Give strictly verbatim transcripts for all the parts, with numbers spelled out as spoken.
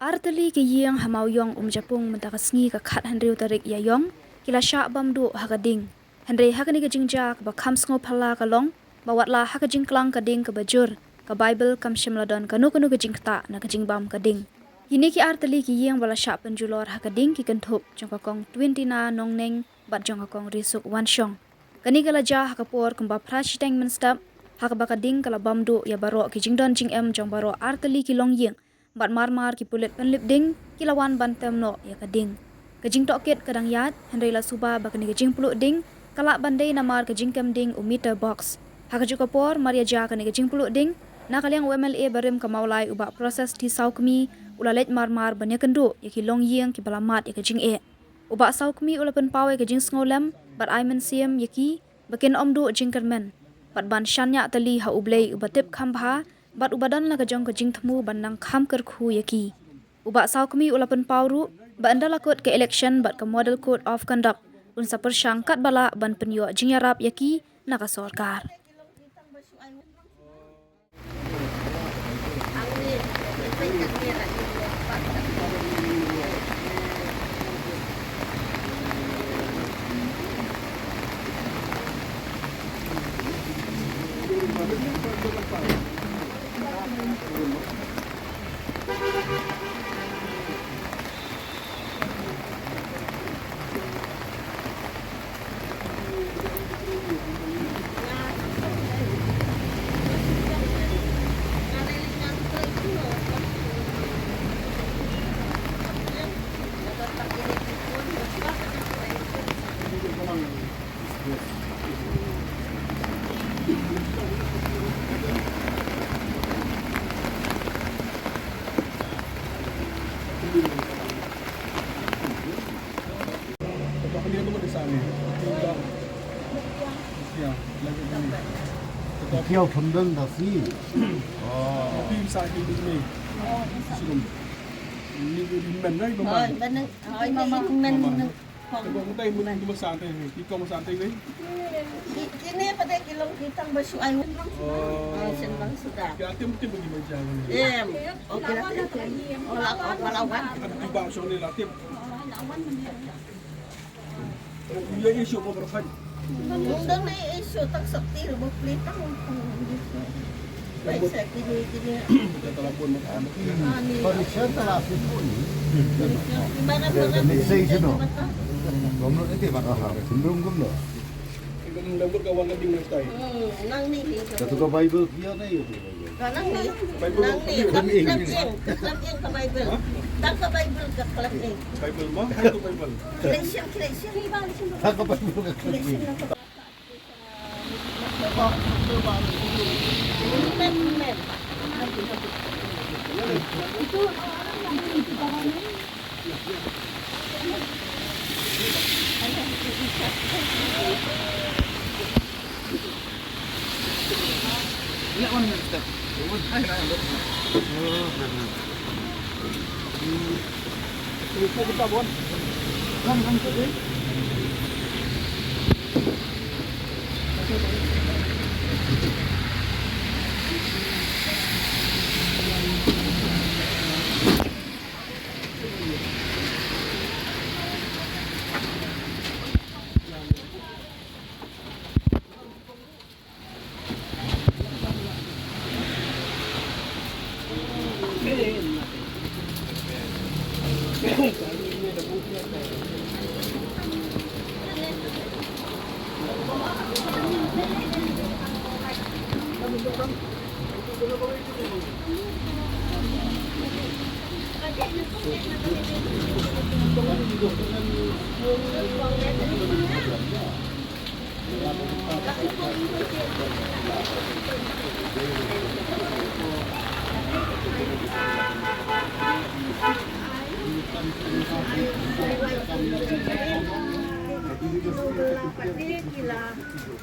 Artylli ki ïing ha Mawïong Umjapung mynta ka sngi ka khathynriew tarik Ïaiong ki la shah bam duh ha ka ding. Hynrei ha kane ka jingjia kaba kham sngewphylla ka long ba watla ha ka jingklang ka ding kaba jur, ka Baibl kam shym la don kano kano ka jingktah na ka jingbam ka ding. Kine ki artylli ki ïing ba la shah pynjulor ha ka ding ki kynthup jong ka Kong Twintina Nongneng bad jong ka Kong Risuk Wanshong. Kane ka la jia ha ka por kumba phra shiteng mynstep, ha kaba ka ding ka la bam duh ïa baroh ki jingdon jingem jong baroh artylli ki longïing bad marmar ki pulit pynlip ding ki la wan ban tem noh ïa ka ding. Ka jingtohkit ka dang ïaid, hynrei la suba ba kane ka jingpluh ding ka lah ban dei namar ka jingkem ding u meter box. Ha kajuh ka por, mar ïa jia kane ka jingpluh ding, na ka liang u MLA barim ka Mawlai u Bah Process T Sawkmie u la leit marmar ban ïakynduh ïa ki longïing kiba la mad ïa ka jingeh. U Bah Sawkmie u la pynpaw ïa ka jingsngewlem bad ai mynsiem ïa ki ba kin ym duh jingkyrmen bad ban shaniah tylli ha U Blei uba tip kham bha bad uba don la ka jong ka jingthmu ban nang kham kyrkhu ïa ki. U Bah Sawkmie u la pynpaw ruh ba ynda la kut ka election bad ka Model Code of Conduct, un sa pyrshang katba lah ban pynïoh jingïarap ïa ki na ka sorkar. Kiaw thum dang da si. Oh. Ni men na iba ma. Oi, men, oi, men, men. Kong. Kong tai mun tu masa tai ni. Ki kong masa tai ni. Ki, kine pat ki long ki tang ba shu ai. Oh. Ah, shen bang suda. Ki atim tim bagi meja ni. Em. Okey lah. Ola, ola wan. Ati ba shu ni lah tim. Ïa issue ba ka rafan. Ym don issue tang safety ruh ba pli tang. Nang ni. Bible. Nang ni. Bible. Klam ïing. Klam ïing ka Bible. Tang ka Bible ka klam ïing. Bible ma? Hai tu Bible. Galatian, Galatian. Tang ka Bible ka klam ïing.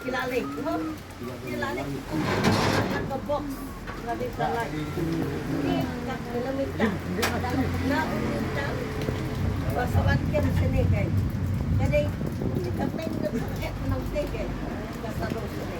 Kila leh, kila leh. Ka box. Lagi salah. Ni kat kilometer. Na kilometer. Pasaran kem sini kai. Jadi kita main ke paket nang sini kai. Pasal sini.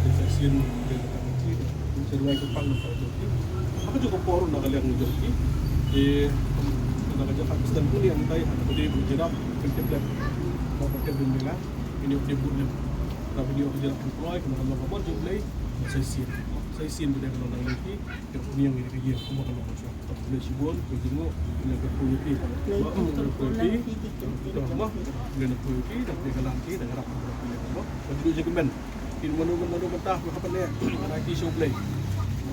Sa shisien, ka jong ki, sa duwai kyrpang na ka jong ki. Ha ka jong ka por na ka liang jong ki. Te, na ka jong ka Pakistan pun ïa ngi tai, ha ka dei ba jyrap, pynthep lem. Ba pynthep lem ïa nga. Ini ïoh dei bun lem. Tapi ini ïoh ka jyrap pynkloi, kane ka long ka mon jong U Blei. Sa shisien. Sa shisien ba dei ka long nang lei ki. Ïa ka pynïeng ïa ka ïing, kumba ka long ka shuwa. Khublei shibun, khublei jingmut, khublei ka pynïeng ïa ki. Ba, khublei ïa ki. Khublei na pynïeng ïa ki, na pynïeng ïa ki, na pynïeng ïa ki. Ba, khublei jingmut. Kin mano mano mata ko hapa ne, mana ki sha U Blei.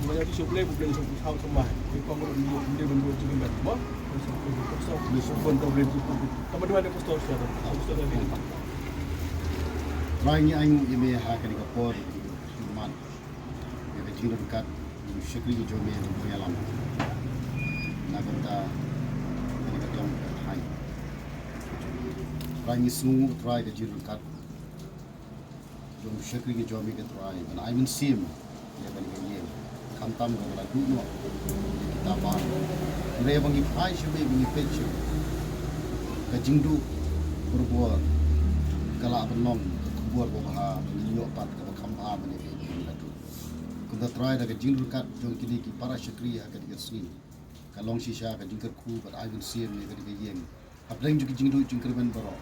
Mana ki sha U Blei, U Blei sha U Blei, sha U Blei. Ki kong ro ni, ni ban ro jingmut. Ba, sha U Blei, sha U Blei, sha U Blei, sha U Blei. Tama dua ne pastor sha, pastor sha ni. Trai ngi ainguh ïa me ha kane ka por, ïa ka jingryngkat, ïa ka shakri ka jong me, ïa ka jingïalam. Na ka bynta kane ka dong ka thaiñ. Trai ngi sngewnguh Trai ka jingryngkat jong u shakri ka jong me ko Trai, ban ai mynsiem ïa kane ka ïing, khamtam kaba la duh noh ïa kita baroh. Hynrei haba ngi phai sha me, ba ngi peit sha me, ka jingduh barabor ka lah ban long ka khubor babha ba ngin ïoh pat kaba kham bha ban ïa ka ïing ka duh. Kumta Trai, da ka jingryngkat jong kine ki para shakri ha kane ka sngi, ka long shisha ka jingkyrkhu bad ai mynsiem ïa kane ka ïing. Hapdeng jong ki jingduh jingkyrmen baroh,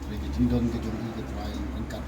hynrei ka jingdon ka jong i ko Trai ryngkat.